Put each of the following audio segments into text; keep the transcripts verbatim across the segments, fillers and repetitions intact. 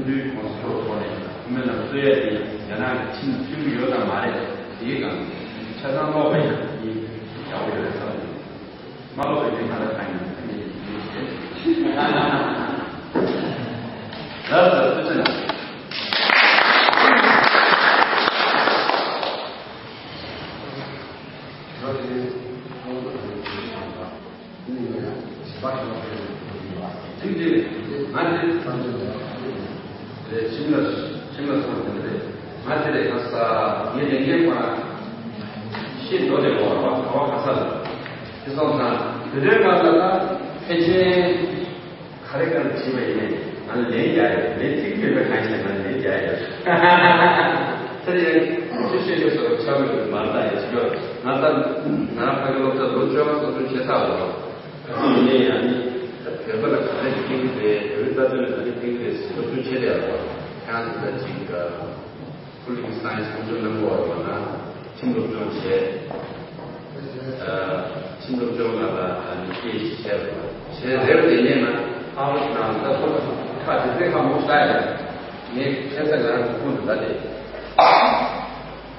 ལུས་གོང་ས་མཆོག་ཐོག་ནས་བུད་མེད་རྣམས་གསོ་ཡས་དེ་རྒྱ་ནག་གི་ཁྲིམས་མཐུན་གྱི་ཡོད་དམ་མ་རེད། དེའི་སྒང་ཆ་ཚང་ཀློག་པ་ཡིན་ཡག་པོ་ཡོད་རེད་བསམ་འདུག་མ་ཀློག་པའི་མི་ང་ལ་གང་ཡིན་ཟེར་ནས་ཡིན་ཞེས། ལགས་སོ། ཐུགས་རྗེ་གནང་། ཁྱིམ་དེ་ང་དེ་ཁྱིམ་ལ་ཁྱིམ་ལ་སོང་དེ་རེད། ང་དེ་ལས་ཁ་ས་ངའི་ལས་འགན་པ་ཤེས་འགྲོ་དེ་མོ་བ་བ་ཁ་ས་ལ་དེ་སོང་ཙང་དེ་དོན་ང་ལ་ད་ཕལ་ཆེར་ག་རེ་གང་བྱེད་པ་ཡིན་ནའི་ང་ལ་ལན་རྒྱག་ཡོད། ལན་ཚིག་མེད་པའི་གང་ཞིག་ང་ལ་ལན་རྒྱག་ཡོད། ད་ཡང་ཁྱོད་ཤེས་ཤེས་སོ་ཆ་མེད་པའི་མ་ལྟ་ཡོད་ཅིག་ཡོད། ང་ད་ང་ཕ་གི་སློབ་གྲྭ་ལོ་བཅོ་ལྔ་སློབ་སྦྱོང་བྱེད་ཚར་བ་རེད། ཡིན་ནའི་ཡང་ནི་བོད་པ་ལ་ག་རེ་བསྟན་གྱི་རེད། བོད་རྩ་དོན་ལ་ག་རེ་བསྟན་གྱི་རེད་ཟེར་སློབ་སྦྱོང་བྱེད་བསྡད་ཡོད་རེད། ཡང་དེ་འདྲ་ཅིག་པོ་ལི་ཊི་ཀལ་སའེན་སི་སློབ་སྦྱོང་གནང་དགོས་པ་ལ་ཁྱིམ་སློབ་སྦྱོང་བྱས། ཁྱིམ་སློབ་སྦྱོང་ལ་ལ་ནི་ཁྱེད་བྱས་པ་བྱས་རེད་པ། དེ་ནས་ན་ཨ་ཕ་ནང་ད་ཁོ་ཁ་དེ་ཚེ་ཁ་མོ་ལྟ་ཡ་ངས་ཁ་ས་ང་རང་གི་ཁོང་དུ་ལྟ་སྟེ།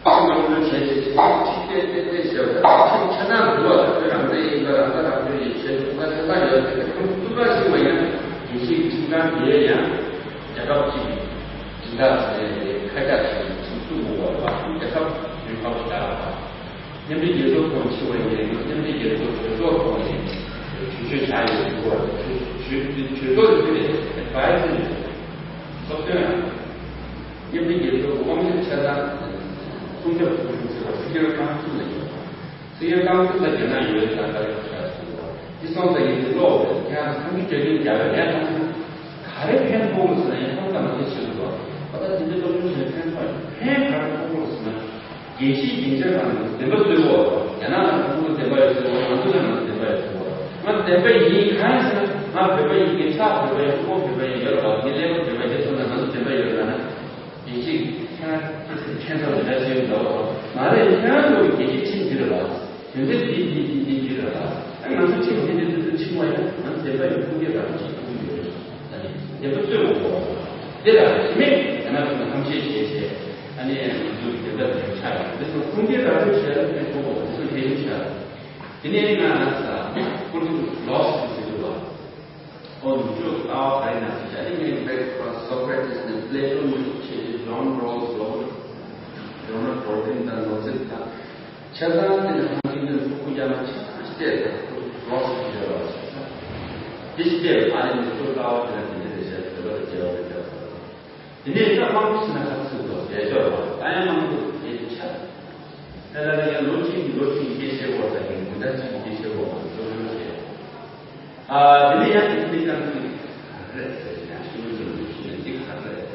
ཁྱིམ་སློབ་སྦྱོང་བྱས་བྱས་བྱས་ཁྲིད་བལྟས་བལྟས་བལྟས་བྱས་པ་ཁྱིམ་ཆ་ཚང་གི་ལོག་ལ་ཁོས་རང་བཙན་ཡིན་པ་རང་ས་རང་བཙན་ཡིན་བྱས་ཐུབ་ན་ཆ་ཚང་ཡོད་ཟེར་ཏེ་ཁོང་ཐུགས་ཁ་ཤིག་པ་ཡང་རྒྱལ་སྤྱིའི་ཁྲིམས་ཁང་དེ་ཡང་རྒྱལ་ཁབ་ཅིག་སྦྱིན་བདག་བྱས་ནས་ཁ་རྒྱ་བྱས་ནས་ཁྲིམས་བཙུགས་དགོས་པ་རྒྱལ་ཁབ་ཡུལ་ཁག་ལ་བཞག་པ། མཉམ་འབྲེལ་རྒྱལ་ཚོགས་ཁོངས་ཕྱི་བ་ཡིན་ནའི་མཉམ་འབྲེལ་རྒྱལ་ཚོགས་གྲོས་ཚོགས་ཁོངས་ནས་གྲོས་ཆོད་བཞག་ཡོད་འདུག་ག་གྲོས་གྲོས་གྲོས་ཚོགས་ལ་ཕུལ་ཏེ་ཨེ་ཌི་བའི་སི་ཡོད། སློབ་སྟོན་ཡང་མཉམ་འབྲེལ་རྒྱལ་ཚོགས་ཀྱི་དབང་ཆ་ཆ་ཚང་སྲུང་སྐྱོབ་ཚོགས་ཆུང་ཟེར་བ་སྲིད་སྐྱོང་ཁང་ཚུགས་ལ་ཡོད། སྲིད་སྐྱོང་ཁང་ཚུགས་ལ་རྒྱ་ནག་ཡོད་ཙང་ད་རེས་ཁ་ཤས་སོང་བ་འདི་སོང་ཙང་ཡིན་ཏེ་ཀློག་འོས་ཁྱེད་རང་ཚོ་ཐང་གི་རྒྱ་རྒྱུན་རྒྱག་པའི་ལས་ཁང་ཚུགས། ག་རེ་ཕན་ཐོགས་ལ་ཟེར་ན་ཡང་ཧང་སང་མ་ཐེ་ཆེ་བོ་འདུག་ཨ་ད་དེ་འདྲའི་སློབ་སྦྱོང་བྱས་ཕན་ཐོགས་ཕན་ག་རེ་ཐོགས་ལ་ཟེར་ན། རྒྱལ་སྤྱིའི་སྡིངས་ཆ་ནང་ནས་བདེན་པ་རྩོད་དགོས། རྒྱ་ནག་ནང་ཁོང་ཚོ་བདེན་པ་ཡོད་ཟེར་བ། ང་ཚོ་ནང་ནས་བདེན་པ་ཡོད་ཟེར་བ། ང་བདེན་པ་ཡིན་གང་ཡིན་ཟེར་ན་ང་བོད་པ་ཡིན། ངའི་ཕྱག་བོད་པ་ཡིན། ཁོག་བོད་པ་ཡིན་ཡོད་རེད་བ། ངའི་ཀླད་པ་བོད་པ་ཡིན་སོང་ན་ང་ཚོ་བདེན་པ་ཡོད་རེད་ན། རྒྱལ་སྤྱིའི་ཁྱེད་རང་ཁྱེད་ཚོས་ཁྱེད་ཚོ་འདི་འདྲ་བྱས་ཡོད་འདྲ་བ་རོ། ང་རེད་ཁྱེད་རང་ཚོ་རྒྱལ་སྤྱིའི་ཁྲིམས་འདི་རེད་བ། དོན་ཚན་འདི་འདི་འདི་འདི་འདི་རེད་ལ། ཨ་ང་ཚོ་ཁྲིམས་འདི་འདི་འདི་འདི་ཁྲིམས་བ་ཡང་ང་ཚོ་བདེན་པ་ཡོད་ཁུངས་སྐྱེལ་རང་བྱེད་ཐུབ་ཀྱི་ཡོད་རེད། ཨ་ནི་བདེན་པ་རྩོད་དགོས་པ། དེ་ལ་དེ་མེད་ང་ཚོ་ནང་ཁམས་ཤེས་བྱས་བྱས། ཨ་ནི་ང་ཚོ་བདེན་པ་དེ་ཆགས་ཡོད། དེ་ཚོ་ཁུངས་སྐྱེལ་རང་བྱེད་བྱས་ལ་ཕན་ཐོགས་པ་དེ་ཚོ་གལ་ཆེན་ཆགས། དེ་ནས་ང་ང་ཚ་ཁོར་ཚོ་ལོག་སི་ཟེར་གྱི་འདུག་བ། ཨོ་ནུབ་ཕྱོགས་ལྟ་བ་ག་རེ་ན་ཟེར་ཨ་ནི་ངས་བེག་ཁོ་སོ་ཀྲ་ཏིས་ནས་པི་ལེ་ཊོ་ནས་བྱས་ཏེ་ཇོན་རོལ་སི་ལོ་ཇོན་ནལ་ཊོལ་ཀིན་དང་ལོ་ཛིད་དང་། ཆ་ཚང་དེ་ནས་ཧང་ཀིང་དེ་ཕྲུ་གུ་རྒྱ་མ་ཆ་ཚང་ཤི་བལྟས་དང་ཕྲུ་གུ་ལོག་སི་ཤི་བལྟས་པ་ཆ་ཚང་། དེ་ཤི་བལྟས་ཨ་རི་ནས་ཚུར་ལྟ་བ་དེ་ན་དེ་འདྲ་རེད་ཤག་དེ་ལ་རྒྱལ་བ་རེད་ཀྱང་། དེ་ནས་ད་དམངས་གཙོ་ཟེར་ན་ཁ་ཚུགས་དོ་ཟེར་ཤོར་བ་ད་ཡང་དམངས་གཙོ་དེ་ཆགས། ཨེ་ལ་ལ་ཡང་ལོ་གཅིག་གི་ལོ་གཅིག་གི་སྐད་ཆ་བོ་ད་ཡིན་མི་འདྲ་གཅིག་གི་སྐད་ཆ་བོ་མ་གཙོ་བོ་ཟེར། ཨ་དེ་ནས་ཡང་དེ་ནས་ཀྱང་ཅིག་ག་རེ་ཟེར་ཡང་ཤུལ་ལུས་ལུས་ཤུལ་ནས་འདི་ག་རེ།